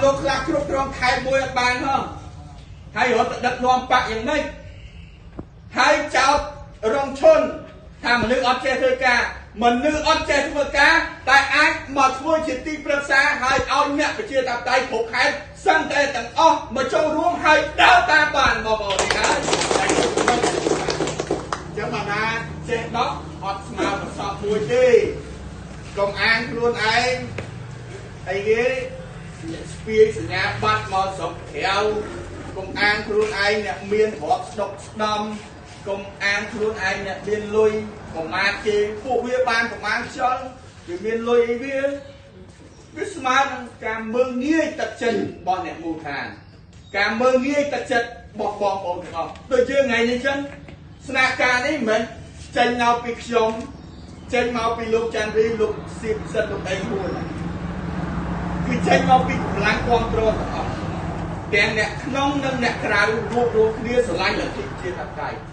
លោកខ្លះគ្រប់គ្រងខេត្តមួយអត់បានផងហើយរត់ទៅដឹកនាំបកយ៉ាងម៉េចហើយចោតរងឈុនថាមនុស្សអត់ចេះធ្វើការមនុស្សអត់ចេះធ្វើការតែអាចមកធ្វើជាទីប្រឹក្សាហើយឲ្យអ្នកប្រជាធិបតេយ្យគ្រប់ខេត្តសឹងតែទាំងអស់មកចូលរួមហើយដើរតាមបានបងប្អូននេះហើយតែចឹងបានថាចេះដកអត់ស្មើប្រសពមួយទេកុំអាងខ្លួនឯងអីគេស្ពាយសញ្ញាបត្រមកស្រុកក្រៅកុំអាងខ្លួនឯងអ្នកមានទ្រព្យស្ដុកស្ដំកុំអាងខ្លួនឯងអ្នកមានលុយប្រមាថគេពួកវាបានប្រមាណខ្យល់វាមានលុយអីវាវាស្មើនឹងការមើងងាយទឹកចិត្តរបស់អ្នកមូលដ្ឋានការមើងងាយទឹកចិត្តរបស់បងប្អូនទាំងអស់ដូចយើងថ្ងៃនេះចឹងស្នាក់ការនេះមិនមែនចេញមកពីខ្ញុំចេញមកពីលោកច័ន្ទរីលោកសៀបសិទ្ធលោកអីមួយគឺចេញមកពីកម្លាំងគ្រប់គ្រងទាំងអស់ទាំងអ្នកក្នុងនិងអ្នកក្រៅរួបរวมគ្នាស្រឡាញ់លទ្ធិប្រជាធិបតេយ្យ។